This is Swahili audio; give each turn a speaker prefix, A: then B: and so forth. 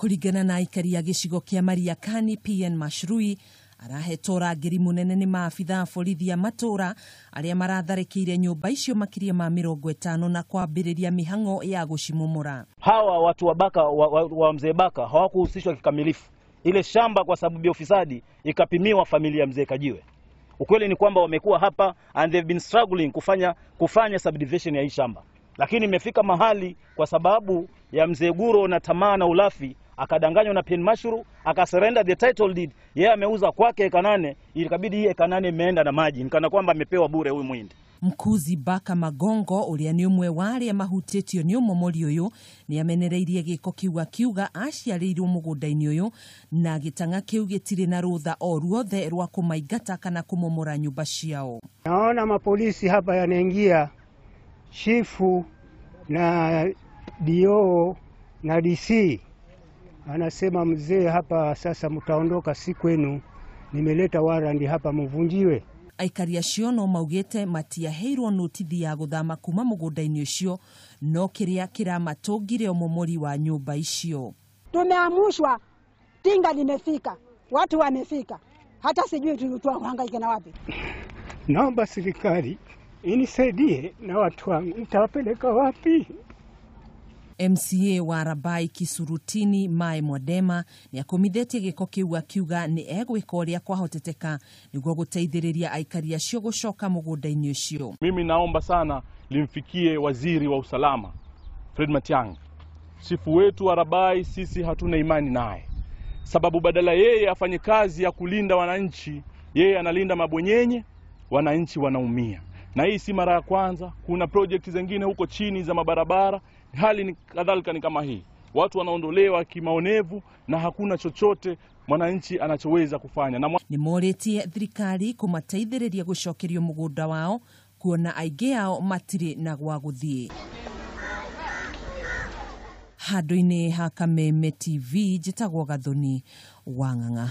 A: Kũringana na aikari a gĩcigo kĩa Mariakani, PN Mashrui arahetwo ũrangĩri mũnene nĩ maabitha a borithi a matũra arĩa maratharĩkĩire nyũmba icio makĩria ma 50 na kwambĩrĩria mĩhang'o ya gũcimomora.
B: Hawa watu wa Baka wa mzee Baka hawakuhusishwa kikamilifu. Ile shamba kwa sababu ya ufisadi ikapimiwa familia ya mzee Kajiwe. Ukweli ni kwamba wamekuwa hapa and they've been struggling kufanya subdivision ya hii shamba. Lakini imefika mahali kwa sababu ya mzee Guro na tamaa na ulafi akadanganywa na PN Mashuru akasurrender the title deed. Yeye ameuza kwake eka 8, ilikabidi hii eka 8 imeenda na maji, nikana kwamba amepewa bure huyu muhindi.
A: Mkuzi Baka Magongo uria ni umwe wa aria mahutĩtio nĩ ũmomori ũyũ nĩ amenereirie gĩko kĩu akiuga aciarĩirwo mũgũnda-inĩ ũyũ na gĩtang'a kĩu gĩtirĩ na rũtha o ruothe rwa kũmaingata kana kũmomora nyũmba ciao.
C: Naona mapolisi hapa yanaingia, chifu na DO na DC anasema mzee hapa sasa mtaondoka, si kwenu, nimeleta warrant hapa mvunjiwe.
A: Aikari acio no maugĩte matiaheirwo notithi ya gũthama kuma mũgũnda-inĩ ũcio, no kĩrĩa kĩramatũngire ũmomori wa nyũmba icio.
D: Tumeamushwa, tinga limefika, watu wamefika, hata sijui tuhangaike na wapi.
C: Naomba serikali inisaidie na watu wangu, nitawapeleka wapi?
A: MCA wa Rabai Kisurutini Mae Mwadema nĩ akũmithĩtie gĩko kĩu akiuga nĩ egwĩka ũrĩa kwahoteteka nĩguo gũteithĩrĩria aikari acio gũcoka mũgũnda-inĩ ũcio.
E: Mimi naomba sana limfikie waziri wa usalama Fred Matiang'i. Chifu wetu wa Rabai sisi hatuna imani naye, sababu badala yeye afanye kazi ya kulinda wananchi, yeye analinda mabwenyenye, wananchi wanaumia. Na hii si mara ya kwanza, kuna project zingine huko chini za mabarabara, hali ni kadhalika ni kama hii. Watu wanaondolewa kimaonevu na hakuna chochote mwananchi anachoweza kufanya. Na
A: nĩ morĩtie thirikari kũmateithĩrĩria gũcokerio mũgũnda wao kuona aingĩ ao matirĩ na gwa gũthiĩ. Handũ-inĩ ha Kameme TV njĩtagwo Gathoni wa Ng'ang'a.